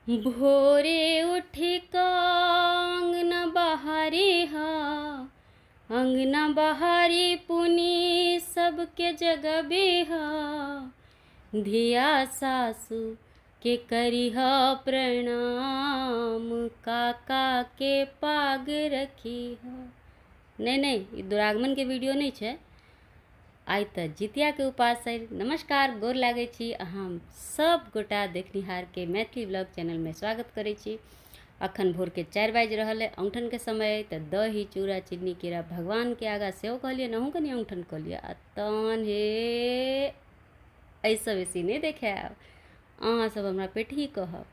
भोरे उठि कऽ अङ्गना बहारी हा, अङ्गना बहारी पुनि सबके जगबे हा, धिया सासु के करिह प्रणाम, काका के पाग रखिह। नहि नहि, ई दुरागमनके वीडियो नहि छै, आइ तऽ जितियाके उपास अइ। नमस्कार, गोर लागै छी अहाँ सब गोटा देखनिहारके मैथिली ब्लॉग चैनलमे स्वागत करै छी। अखन भोरके 4 बाजि रहल अइ, औंठनके समय अइ, तऽ दही चूड़ा चिन्नी केरा भगवानके आगाँ सेहो कहलियनि अहूँ कनि औंठन कऽ लिअ। आ तहन हे एहिसँ बेसी नहि देखायब, अहाँ सब हमरा पेटही कहब।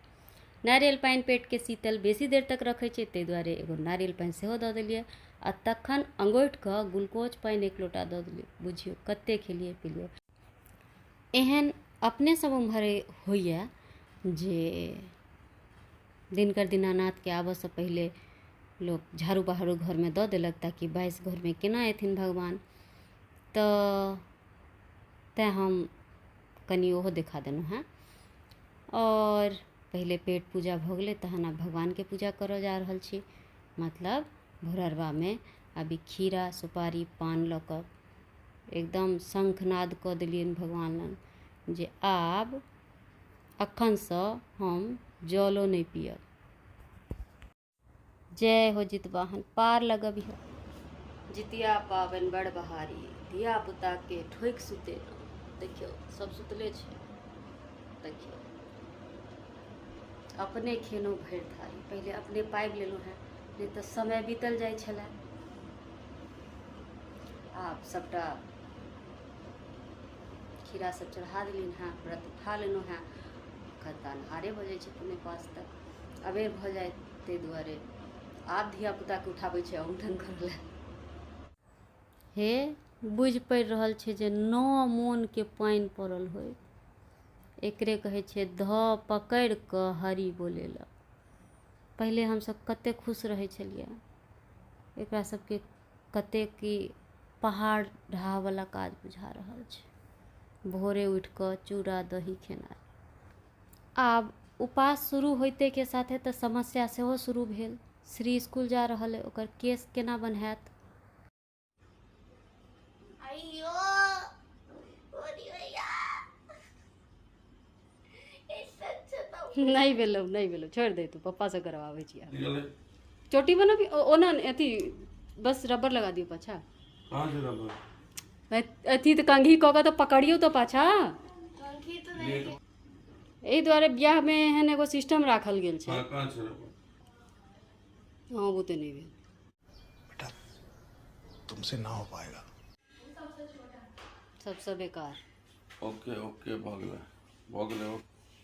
नारियल पानि पेटके शीतल बेसी देर तक रखै छै, ताहि दुआरे एगो नारियल पानि सेहो दऽ देलियै। आ तखन अङ्गोठि कऽ ग्लूकोज पानि 1 लोटा दऽ देलियै। बुझियौ कते खेलियै पिलियै। एहन अपने सब उम्हर होइए जे दिनकर दीनानाथके आबऽसँ पहिले लोक झाड़ू बहारू घरमे दऽ देलक ताकि बाइस घरमे केना एथिन भगवान। तऽ तैँ हम कनि ओहो देखा देलहुँ हेँ। आओर पहिले पेट पूजा भऽ गेलै, तहन आब भगवानके पूजा करऽ जा रहल छी। मतलब भोरहरबामे अभी खीरा सुपारी पान लऽ कऽ एकदम शंखनाद कऽ देलियनि भगवान लग जे आब अखनसँ हम जलो नहि पियब। जय हो जितवाहन, पार लगबिह। जितिया पाबनि बड़ बहारी, धिया पुताके ठोकि सुतेलहुँ। देखियौ सब सुतले छै, देखियौ अपने खेलहुँ भरि थारी, पहिले अपने पाबि लेलहुँ हेँ, नहि तऽ समय बीतल जाइ छलै। आब सबटा खीरा सब चढ़ा देलियनि हेँ, व्रत उठा लेलहुँ हेँ। एखन तऽ अन्हारे भऽ जाइ छै 4:45 तक, अबेर भऽ जाय, ताहि दुआरे आब धिया पुताके उठाबै छै औंठन करऽ लए। हे बुझि पड़ि रहल छै जे 9 मोनके पानि पड़ल होय। एकरे कहै छै धऽ पकड़ि कऽ हरि बोलेलक। पहिले हमसब कते खुश रहै छलियै, एकरा सबके कते की पहाड़ ढाहवला काज बुझा रहल छै। भोरे उठि कऽ चूड़ा दही खेनाइ। आब उपास शुरू होइते के साथे तऽ समस्या सेहो शुरू भेल। श्री स्कूल जा रहल अइ, ओकर केश केना बन्हायत। नहि भेलौ, नहि भेलौ, छोड़ि दे तू, पप्पा से करवाबै छी। चोटी बनबी ओना अथी बस रबर लगा दियौ पाछा। कहाँ से रबर? अथी तऽ कंघी कऽ कऽ तऽ पकड़ियौ तऽ पाछा। एहि दुआरे बियाहमे एहन एगो सिस्टम राखल गेल छै। हाँ, कहाँ से रबर? हाँ, वो तो नहीं भेल। बेटा तुमसे ना हो पाएगा। सबसँ बेकार। ओके ओके भऽ गेलै, भऽ गेलै।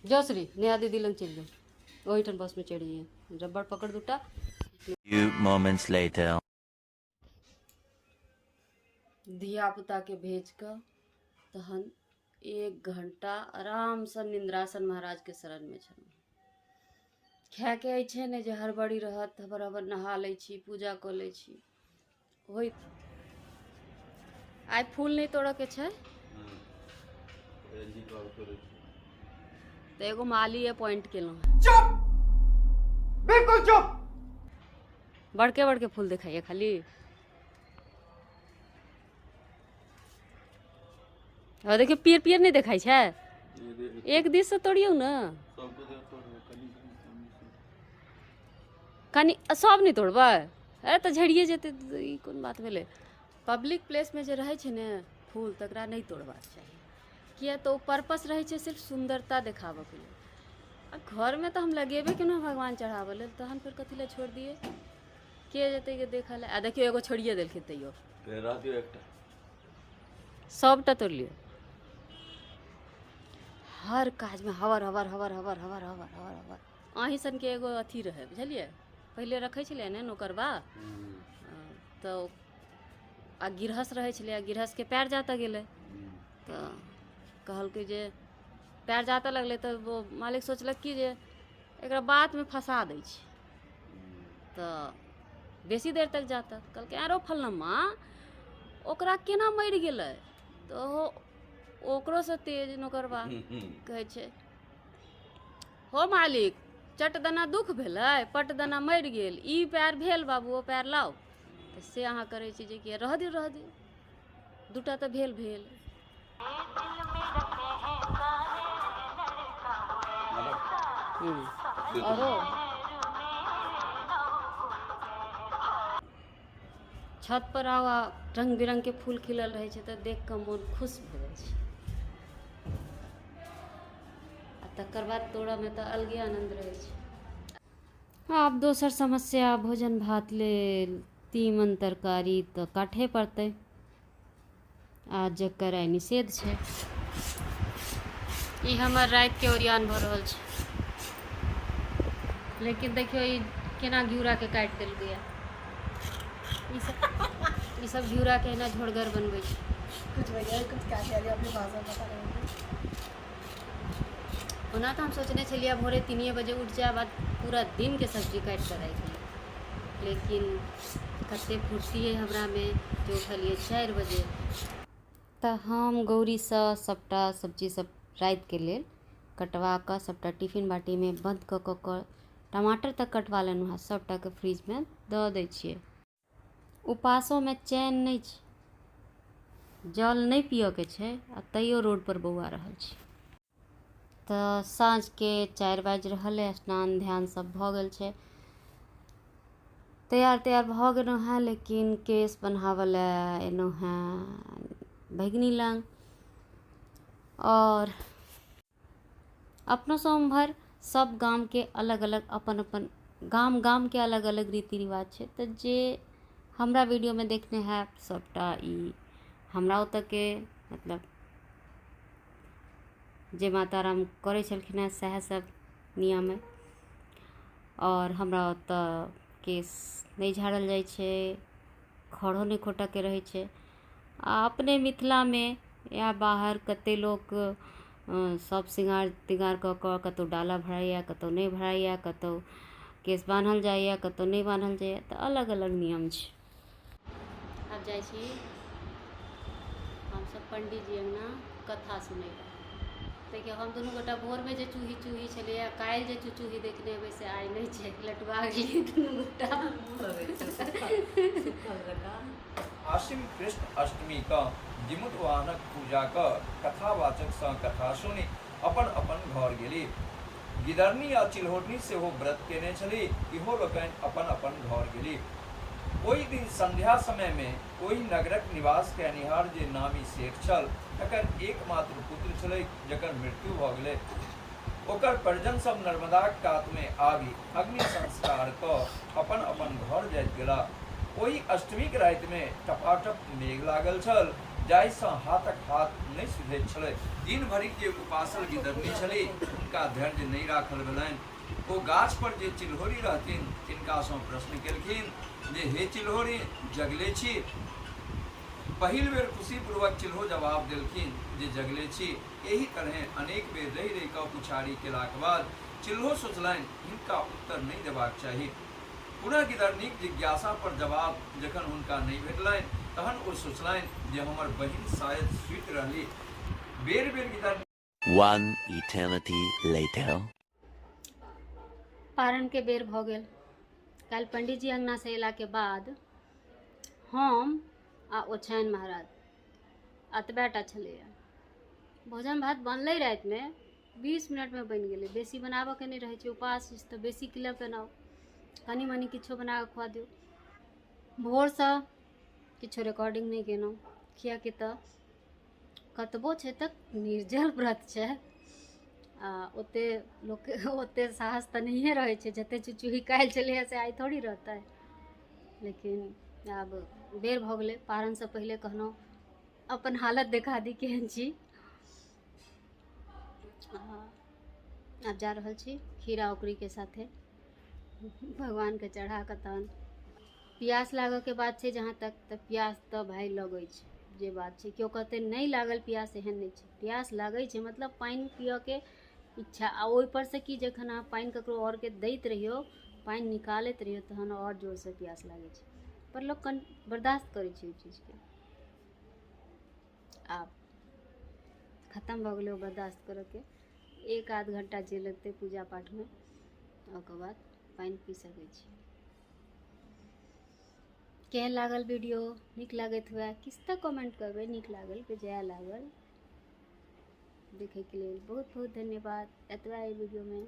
जाओ श्री, नेहा दीदी लग चलि जाओ, ओहिठाम बसमे चढ़ि जइहे। रबड़ पकड़ दूटा। Few moments later. धिया पुताके भेज कऽ तहन 1 घंटा आरामसँ निन्द्रासन महाराजके शरणमे छलहुँ। खायके अछि नहि जे हड़बड़ी रहत, हबर नहा लै छी, पूजा कऽ लै छी। होइत आइ फूल नहि तोड़ऽके छै तऽ एगो माली अपॉइंट केलहुँ हेँ। चुप, बिल्कुल चुप। बड़के बड़के फूल देखाइए खाली। और देखियौ पियर पियर नहि देखाइ छै, एक दिस से तोड़ियौ ने कनि, सब नहि तोड़बै, अरे तऽ झड़िए जेतै, ई कोन बात भेलै। पब्लिक प्लेसमे जे रहै छै ने फूल, तकरा नहि तोड़बाक चाही, किया तऽ ओ पर्पस रहै छै सिर्फ सुन्दरता देखाबऽके लेल। आ घरमे तऽ हम लगेबे केलहुँ भगवान चढ़ाबऽ लेल, तहन फेर कथी लए छोड़ि दियै, के जेतै के देखऽ लए। आ देखियौ एगो छोड़िए देलखिन तैयो। सबटा तोड़ि लियौ। हर काजमे हवर हवर हवर हवर हवर हवर हवर हवर। अहीं सनके एगो अथी रहै, बुझलियै, पहिले रखै छलियै ने नौकरबा, तऽ आ गृहस्थ रहै छलै, आ गृहस्थके पैर जातऽ गेलै, तऽ कहलकै जे पैर जातऽ लगलै, तऽ ओ मालिक सोचलक कि जे एकरा बातमे फँसा दै छै, तऽ बेसी देर तक जातऽ। कहलकै आरो फलनमा ओकरा केना मरि गेलै, तऽ ओकरोसँ तेज नौकरबा कहै छै, हो मालिक चटदना दुख भेलै, पटदना मरि गेल, ई पैर भेल बाबू, ओ पैर लाउ। तऽ से अहाँ करै छी जे कि रह दियौ रह दियौ, दूटा तऽ भेल भेल। औरो छत पर आउ आ रङ्ग बिरङ्गके फूल खिलल रहै छै तऽ देख कऽ मोन खुश भऽ जाइ छै। आ तकर बाद तोड़ऽमे तऽ अलगे आनन्द रहै छै। आब दोसर समस्या, भोजन भात लेल तीमन तरकारी तऽ काटहे पड़तै, आ जकर आइ निषेध छै। ई हमर रातिके ओरियान भऽ रहल छै, लेकिन देखियौ ई केना घिउराके काटि देलकैए। ई सब घिउराके एना झोड़गर बनबै छै। कुछ भैया कुछ क्या कह रही अपनी भाषा बता रहे। ओना तऽ हम सोचने छलियै भोरे 3 बजे उठि जायब आ पूरा दिनके सब्जी काटि कऽ राखि लेब, लेकिन कते फुर्ती अइ हमरामे जे उठलियै 4 बजे। तऽ हम गौरीसँ सबटा सब्जी सब रातिके लेल कटवा कऽ सबटा टिफिन बाटीमे बन्द कऽ कऽ कऽ टमाटर तक कटवा लेलहुँ हँ, सबटाके फ्रिजमे दऽ दै छियै। उपासोमे चैन नहि छै, जल नहि पियऽके छै आ तैयो रोडपर बौआ रहल छी। तऽ साँझके 4 बाजि रहल अइ, स्नान ध्यान सब भऽ गेल छै, तैयार तैयार भऽ गेलहुँ हेँ, लेकिन केश बन्हाबऽ लए एलहुँ हेँ भगिनी लग। आओर अपनो सब उम्हर सब गामके अलग अलग अपन अपन गाम गामके अलग अलग रीति रिवाज छै, तऽ जे हमरा वीडियोमे देखने हैब सबटा ई हमरा ओतऽके मतलब जे माता राम करै छलखिन हेँ सएह सब नियम अइ। आओर हमरा ओतऽ केश नहि झाड़ल जाइ छै, खड़ो नहि खोटऽके रहै छै। आ अपने मिथिलामे या बाहर कते लोक सब श्रृंगार तिंगार कऽ कऽ कतहु डाला भराइए, कतहु नहि भराइए, कतहु केश बान्हल जाइए, कतहु नहि बान्हल जाइए, तऽ अलग अलग नियम छै। आब जाइ छी हमसब पंडीजी अङ्गना कथा सुनै लए। देखियौ हम दुनू गोटा भोरमे जे चूही चूही छलैए, काल्हि जे चूचूही देखने हेबै से आइ नहि छै, लटुआ गेलियै दुनू गोटा। आश्विन कृष्ण अष्टमी क जिमुतवाहनक पूजा क कथावाचक सँ कथा सुनि अपन अपन घर गेली। गिदरनी आ चिल्होरनी सेहो व्रत केने छली, इहो लोकनि अपन अपन घर गेली। ओहि दिन संध्या समय मे ओहि नगरक निवास कयनिहार जे नामी सेठ छल तकर एकमात्र पुत्र छलैक जकर मृत्यु भऽ गेलै। ओकर परिजन सब नर्मदाक कात मे आबि अग्नि संस्कार कऽ अपन अपन घर जाइत गेला। ओहि अष्टमीक राति मे टपाटप मेघ लागल छल जाहि सँ हाथक हाथ नहि सुझैत छलै। दिन भरिक जे उपासल गिदरनी छली हुनका धैर्य नहि राखल भेलनि। ओ गाछ पर जे चिल्होरि रहथिन तिनका सँ प्रश्न केलखिन जे हे चिल्होरि, जगले छी? पहिल बेर खुशीपूर्वक चिल्हो जवाब देलखिन जे जगले छी। एहि तरहें अनेक बेर रहि रहि कऽ पुछारी केलाक बाद चिल्हो सोचलनि हिनका उत्तर नहि देबाक चाही। पुनः गिदरनीक जिज्ञासा पर जवाब जखन हुनका नहि भेटलनि तहन ओ सोचलनि जे हमर बहिन शायद सुति रहली। बेर बेर गिदरनी One eternity later. पारणके बेर भऽ गेल। काल्हि पंडीजी अङ्गनासँ अयलाके बाद हम आ ओछाइन महाराज एतबे टा छलैए। भोजन भात बनलै रातिमे 20 मिनटमे बनि गेलै, बेसी बनाबऽके नहि रहै छै, उपास अछि तऽ बेसी की लए बनाउ, कनि मनि किछो बना कऽ खुआ दियौ। भोरसँ किछो रिकॉर्डिंग नहि केलहुँ, किएकि तऽ कतबो छै तऽ निर्जल व्रत छै आ ओते लोक ओते साहस तऽ नहिए रहै छै, जते चुचुही काल्हि छलैए से आइ थोड़ी रहतै। लेकिन आब बेर भऽ गेलै, पारणसँ पहिले कहलहुँ अपन हालत देखा दी केहन छी। आब जा रहल छी खीरा औकरीके साथे भगवानके चढ़ा कऽ। तहन प्यास लागऽके बात छै जहाँ तक, तऽ प्यास तऽ भाय लगै छै, जे बात छै केओ कहतै नहि लागल प्यास, एहन नहि छै, प्यास लागै छै, मतलब पानि पियऽके इच्छा। आ ओहिपर से कि जखन अहाँ पानि ककरो आओरके दैत रहियौ, पानि निकालैत रहियौ, तहन आओर जोरसँ प्यास लागै छै, पर लोक कन बर्दाश्त करै छै ओहि चीजके। आब खतम भऽ गेलै ओ बर्दाश्त करऽके, एक आध घंटा जे लगतै पूजा पाठमे। ओकर बाद पानि पी सकै छी। केहन लागल वीडियो? नीक लागैत हुए किछु तऽ कमेंट करबै, नीक लागल बेजाय लागल। देखैके लेल बहुत बहुत धन्यवाद। एतबा एहि वीडियोमे।